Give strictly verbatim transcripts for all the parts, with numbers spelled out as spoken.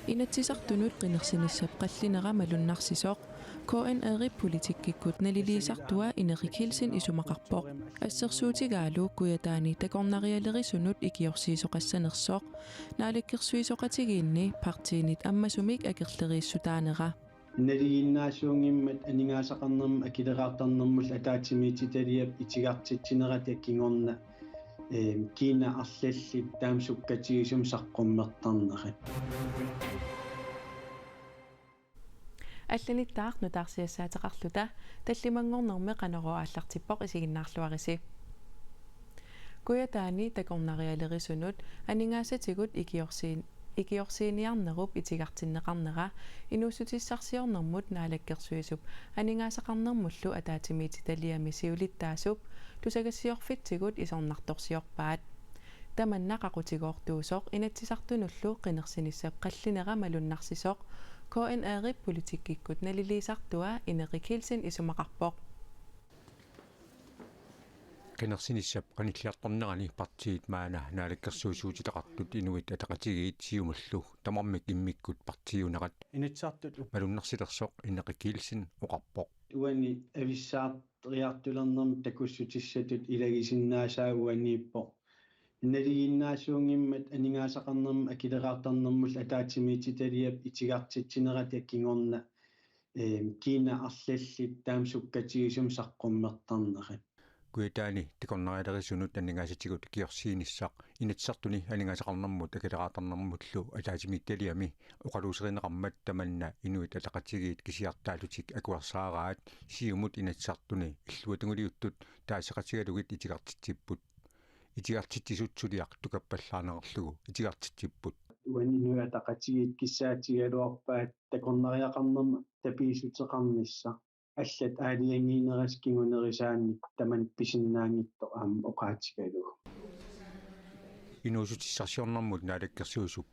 Inatsisartunut qinersinissap qallinera malunnarsisoq K N R-ip politikkikkut naliliisartua Ineqi Kielsen isumaqarpoq. Assersuutigaalu Kujataani takornarialerisunut ikiorsiisoqassanersoq, naalakkersuisooqatigiinni partiinit ammasumik akerleriissutaanera. Naligiinnaasuunngimmat aningaasaqarnermut akileraartarnermullu ataatsimiititaliap itigartitsinerata kingorna, eem, kiinaq arlallit taama sukkatigisumik saqqummertarnerat. Allanittaaq nutaarsiassaateqarluta, tallimanngornermi Qanorooq aallartippoq, isiginnaarluarisi. Kujataani takornarialerisunut aningaasatigut ikiorsiin-, ikiorsiiniarnerup itigartinneqarnera inuussutissarsiornermut naalakkersuisup aningaasaqarnermullu ataatsimiititaliami siulittaasup tusagassiorfitsigut isornartorsiorpaat. Tamanna qaqutigoortuusoq Inatsisartunullu qinersinissap qallinera malunnarsisoq K N R-ip politikkikkut naliliisartua Ineqi Kielsen isumaqarpoq. Qinersinissap qanilliartornerani partiit maanna naalakkersuisuutitaqartut Inuit Ataqatigiit Siumullu tamarmik immikkut partiiunerat Inatsisartut malunnarsilersoq Ineqi Kielsen oqarpoq. Uani avissaarteriartulernermut takussutissatut ilagisinnaasaa uaniippoq. Naligiinnaasuunngimmat aningaasaqarnermut akileraartarnermullu ataatsimiititaliap itigartitsinerata kingorna, eem, kiinaq arlallit taama sukkatigisumik saqqummertarnerat. Kujataani takornarialerisunut aningaasatigut ikiorsiinissaq Inatsisartuni aningaasaqarnermut akileraartarnermullu ataatsimiititaliami oqaluuserineqarmat tamanna Inuit Ataqatigiit kisiartaallutik akuersaaraat Siumut Inatsisartuni illuatunguliuttut taaseqatigalugit itigartitsipput. Itigartitsisut suliaq tukappallaarneqarlugu itigartitsipput. Uani Inuit Ataqatigiit kissaatigigaluarpaat takornariaqarnermut tapiissuteqarnissaq. Allat aalajangiinerisa kingunerisaannik tamanna pisinnaanngitsoq aamma oqaatigalugu. Inuussutissarsiornermut naalakkersuisup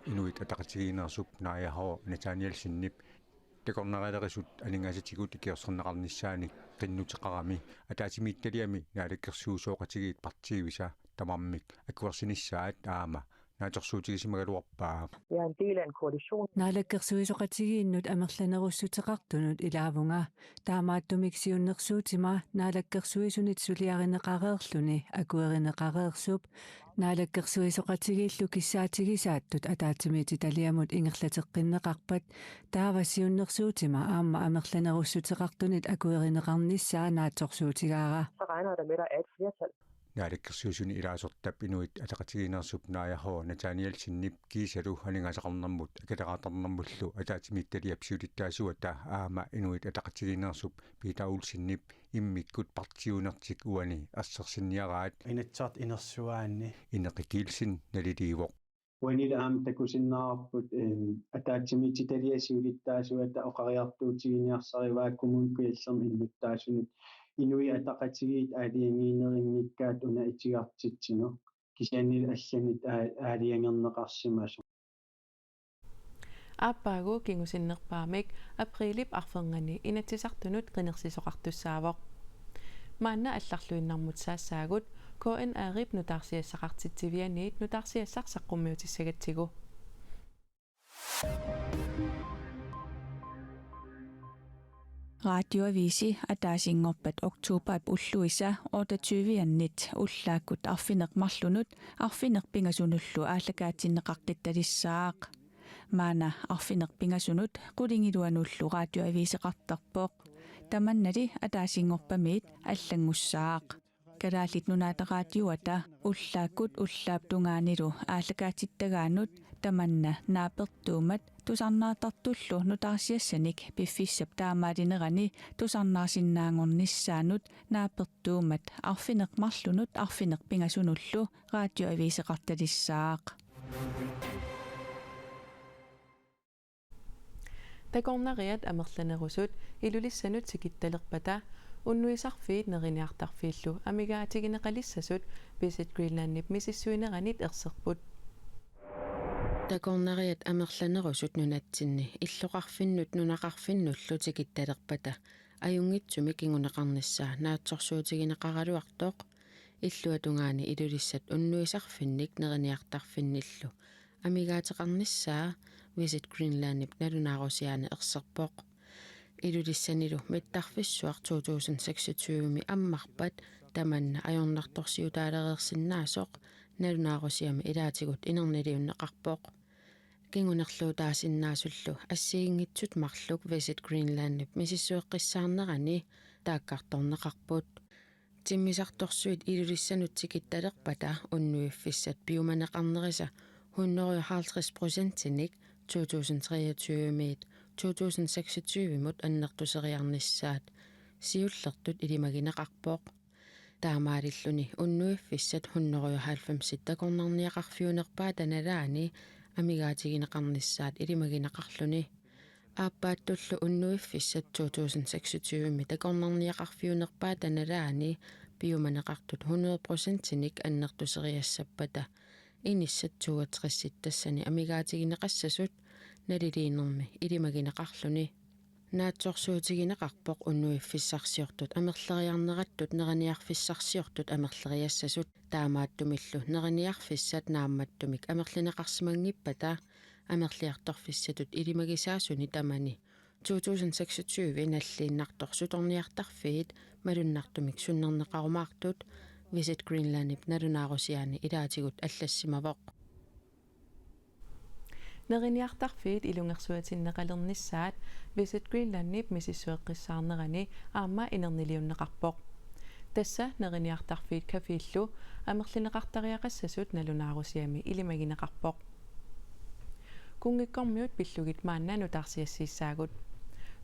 Inuit Ataqatigiinneersup Naaja H. Nathanielsenip takornarialerisut aningaasatigut ikiorserneqarnissaanik qinnuteqarami ataatsimiititaliami naalakkersuisooqatigiit partiivisa tamarmik akuersinissaat aamma naatsorsuutigisimagaluarpaa. Vi er en del af en koalition. Naalakkersuisooqatigiinnut amerlanerussuteqartunut ilaavunga. Taamaattumik siunnersuutima naalakkersuisunit suliarineqareerluni akuerineqareersup, naalakkersuisooqatigiillu kissaatigisaattut ataatsimiititaliamut ingerlateqqinneqarpat, taava siunnersuutima aamma amerlanerussuteqartunit akuerineqarnissaa naatsorsuutigaara. Så regner jeg da med, der er et flertal. Naalakkersuisuni ilaasortap Inuit Ataqatigiinneersup Naaja H. Nathanielsenip kiisalu aningaasaqarnermut akileraartarnermullu ataatsimiititaliap siulittaasuata aamma Inuit Ataqatigiinneersup Peter Olsenip immikkut partiiunertik uani assersinniaraat. Inatsisartut inersugaanni Ineqi Kielsen naliliivoq. Uanili aamma takusinnaavarput, eem, ataatsimiititaliap siulittaasuata oqariartuutiginiarsarivaa Kommune Kujallermi innuttaasunut Inuit Ataqatigiit aalajangiinerinngikkaat una itigartitsineq. Kisiannili allanit aa-, aalajangerneqarsimasoq. Aappaagu kingusinnerpaamik aprilip arfernganni Inatsisartunut qinersisoqartussaavoq. Maanna allarluinnarmut saassaagut, K N R-ip nutaarsiassaqartitsivianiit nutaarsiassaq saqqummiutissagatsigu. Radioavisi ataasinngorpat oktobarip ulluisa otteogtyve-annit ullaakkut arfineq-marlunut arfineq-pingasunullu aallakaatinneqaqqittalissaaq. Maanna arfineq-pingasunut qulingiluanullu radioaviseqartarpoq. Tamannali ataasinngorpamiit allanngussaaq. Kalaallit Nunaata Raadioata ullaakkut ullaap tungaanilu aallakaatittagaanut tamanna naapertuummat tusarnaartartullu nutaarsiassanik piffissap taamaalinerani tusarnaarsinnaanngornissaanut naapertuummat arfineq-marlunut arfineq-pingasunullu radioaviseqartalissaaq. Takornariat amerlanerusut Ilulissanut tikittalerpata unnuisarfiit neriniartarfiillu amigaatigineqalissasut Visit Greenlandip misissuineranit erserput. Takornariat amerlanerusut nunatsinni illoqarfinnut nunaqarfinnullu tikittalerpata ajunngitsumik kinguneqarnissaa naatsorsuutigineqaraluartoq illuatungaani Ilulissat unnuisarfinnik neriniartarfinnillu amigaateqarnissaa Visit Greenlandip nalunaarusiaani erserpoq. Ilulissanilu mittarfissuaq to tusind seksogtyve-mi ammarpat tamanna ajornartorsiutaalereersinnaasoq nalunaarusiami ilaatigut inerniliunneqarpoq. Kingunerluutaasinnaasullu assigiinngitsut marluk Visit Greenlandip misissueqqissaarnerani taakkartorneqarput. Timmisartorsuit Ilulissanut tikittalerpata unnuiffissat piumaneqarnerisa hundrede og halvtreds procentinik to tusind treogtyve-miit to tusind seksogtyve-mut annertuseriarnissaat siullertut ilimagineqarpoq. Taamaalilluni unnuiffissat hundrede og halvfemsit takornarniaqarfiunerpaata nalaani amigaatigineqarnissaat ilimagineqarluni. Aappaattullu unnuiffissat to tusind seksogtyve-mi takornarniaqarfiunerpaata nalaani piumaneqartut hundrede procentinik annertuseriassappata inissat toogtres tassani amigaatigineqassasut naliliinermi ilimagineqarluni. Naatsorsuutigineqarpoq unnuiffissarsiortut amerleriarnerattut neriniarfissarsiortut amerleriassasut, taamaattumillu neriniarfissat naammattumik amerlineqarsimanngippata amerliartorfissatut ilimagisaasuni tamani to tusind seksogtyve nalliinnartorsutorniartarfiit malunnartumik sunnerneqarumaartut Visit Greenlandip nalunaarusiaani ilaatigut allassimavoq. Neriniartarfiit ilungersuatinneqalernissaat Visit Greenlandip misissueqqissaarnerani aamma inerniliunneqarpoq. Tassa neriniartarfiit cafélu amerlineqartariaqassasut nalunaarusiami ilimagineqarpoq. Kunngikkormiut pillugit maanna nutaarsiassiissaagut.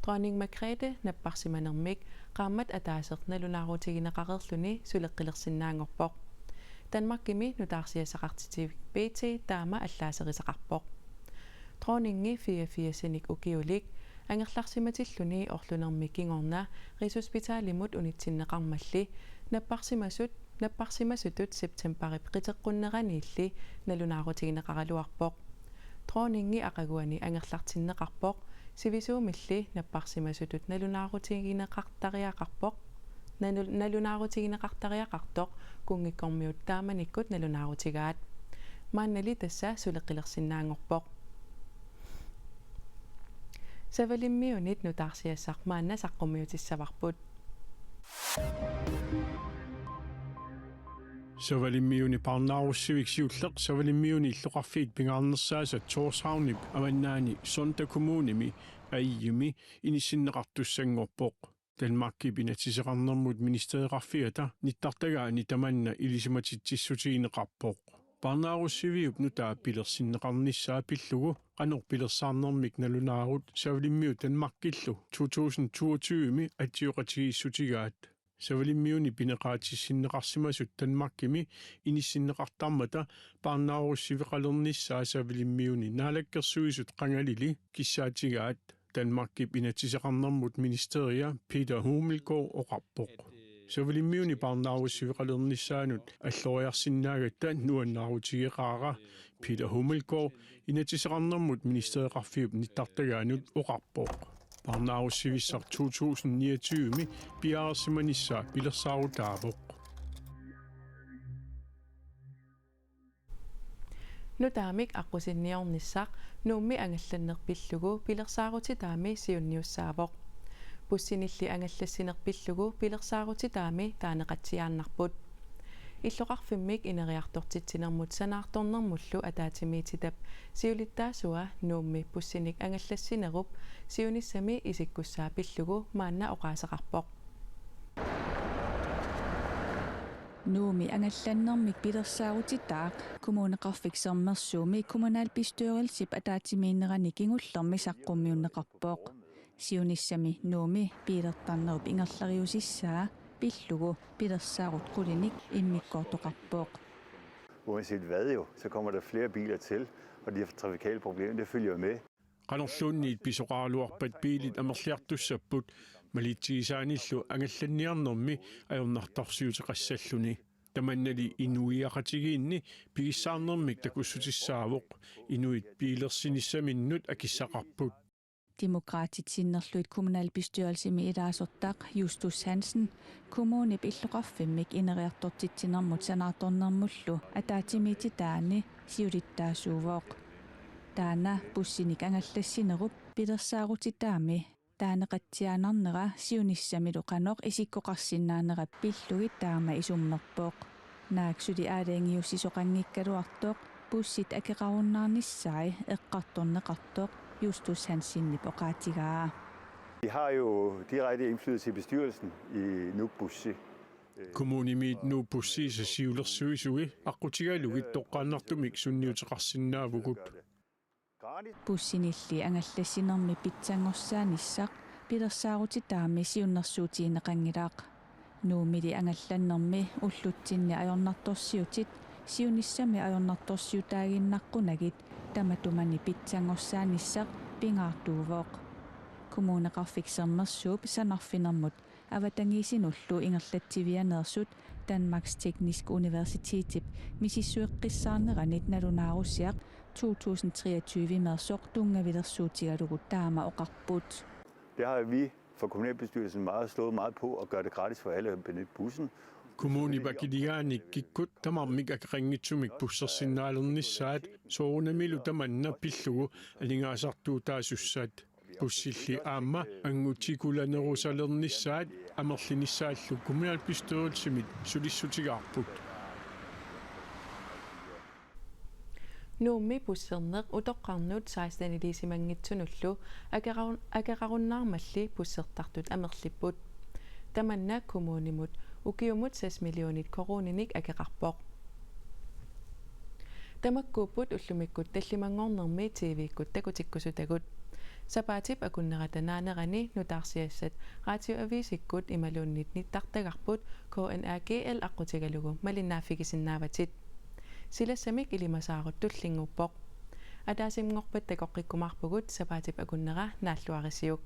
Dronning Margrethe napparsimanermik qaammat ataaseq nalunaarutigineqareerluni suleqqilersinnaanngorpoq. Danmarkimi nutaarsiassaqartitivik B T taama allaaserisaqarpoq. Dronningi fireogfirsinik ukiulik angerlarsimatilluni orlunermi kingorna Rigshospitalimut unitsinneqarmalli napparsimasut napparsimasutut septembarip qiteqqunneraniilli nalunaarutigineqaraluarpoq. Dronningi aqaguani angerlartinneqarpoq, sivisuumilli napparsimasutut nalunaarutigineqartariaqarpoq, nalu-, nalunaarutigineqartariaqartoq kunngikkormiut taamanikkut nalunaarutigaat. Maannali tassa suleqqilersinnaanngorpoq. Savalimmiunit nutaarsiassaq maanna saqqummiutissavarput. Savalimmiuni parnaarussivik siulleq Savalimmiuni illoqarfiit pingaarnersaasat Tórshavnip avannaani Sunda Kommunemi Eiðimi inissinneqartussanngorpoq. Danmarkip inatsiseqarnermut ministereqarfiata nittartagaani tamanna ilisimatitsissutigineqarpoq. Parnaarussiviup nutaap pilersinneqarnissaa pillugu qanoq pilersaarnermik nalunaarut Savalimmiut Danmarkillu to tusind toogtyve-mi atsioqatigiissutigaat. Savalimmiuni pineqaatissinneqarsimasut Danmarkimi inissinneqartarmata parnaarussiveqalernissaa Savalimmiuni naalakkersuisut qangalili kissaatigaat, Danmarkip inatsiseqarnermut ministeria Peter Hummelgaard oqarpoq. Savalimmiuni parnaarussiveqalernissaanut alloriarsinnaagatta nuannaarutigeqaara, Peter Hummelgaard inatsiseqarnermut ministereqarfiup nittartagaanut oqarpoq. Parnaarussivissaq to tusind niogtyve-mi piareersimanissaa pilersaarutaavoq. Nutaamik aqqusinniornissaq Nuummi angallanneq pillugu pilersaarutitaami siunniussaavoq. Bussinilli angallassineq pillugu pilersaarutitaami taaneqatsiaannarput. Illoqarfimmik ineriartortitsinermut sanaartornermullu ataatsimiititap siulittaasua Nuummi bussinik angallassinerup siunissami isikkussaa pillugu maanna oqaaseqarpoq. Nuummi angallannermik pilersaarutitaaq Kommuneqarfik Sermersuumi kommunalbestyrelsip ataatsimiinnerani kingullermi saqqummiunneqarpoq. Siunissami Nuummi biilertarnerup ingerlariusissaa pillugu pilersaarut qulinik immikkoortoqarpoq. Uanset hvad jo, så kommer der flere biler til, og de her trafikale problemer, det følger jo med. Qanorluunniit pisoqaraluarpat biilit amerliartussapput malitsigisaanillu angallanniarnermi ajornartorsiuteqassalluni. Tamannali inuiaqatigiinni pigissaarnermik takussutissaavoq, inuit biilersinissaminnut akissaqarput. Demokraatit sinnerlugit kommunalbestyrelsimi ilaasortaq Justus Hansen kommunip illoqarfimmik ineriartortitsinermut sanaartornermullu ataatsimiititaani siulittaasuuvoq. Taanna bussinik angallassinerup pilersaarutitaami taaneqatsiaannarnera siunissamilu qanoq isikkoqarsinnaanera pillugit taama isummerpoq. Naak suli aalajangiussisoqanngikkaluartoq bussit akeqarunnaarnissaat eqqartorneqartoq Justus Hansenip oqaatigaa. Vi har jo direkte indflydelse i bestyrelsen i Nuuk Bussi. Kommunimiit Nuuk Bussiisa siulersuisui aqqutigalugit toqqaannartumik sunniuteqarsinnaavugut. Bussinilli angallassinermi pitsanngorsaanissaa pilersaarutitaami siunnersuutigineqanngilaq. Nuummili angallannermi ullutsinni ajornartorsiutit siunissami ajornartorsiutaaginnaqqunagit tamatumani pitsanngorsaanissaa pingaartuuvoq. Kommuneqarfik Sermersuup sanarfinermut avatangiisinullu ingerlatsivianeersut Danmarks Tekniske Universitetip misissueqqissaarneranit nalunaarusiaq to tusind treogtyve-meersoq tunngavilersuutigalugu taama oqarput. Det har vi fra kommunalbestyrelsen meget slået meget på at gøre det gratis for alle at benytte bussen. Kommunip akiligaannik kikkut tamarmik akeqanngitsumik bussersinnaalernissaat soorunamilu tamanna pillugu aningaasartuutaasussat. Bussilli aamma angutikulanerusalernissaat amerlinissaallu kommunalbestyrelsimit sulissutigaarput. Nuummi busserneq utoqqarnut seksteniliisimanngitsunullu akeqarun-, akeqarunnaarmalli bussertartut amerlipput. Tamanna kommunimut ukiumut seks millionit koruuninik akeqarpoq. Tamakkuupput ullumikkut tallimanngornermi T V-kkut takutikkusutagut. Sapaatip akunnerata naanerani nutaarsiassat Radioavisikkut imaluunniit nittartagarput K N A G L aqqutigalugu malinnaaffigisinnaavat. Silassamik ilimasaarut tullinnguuppoq. Ataasinngorpat takoqqikkumaarpugut, sapaatip akunnera naalluarisiuk.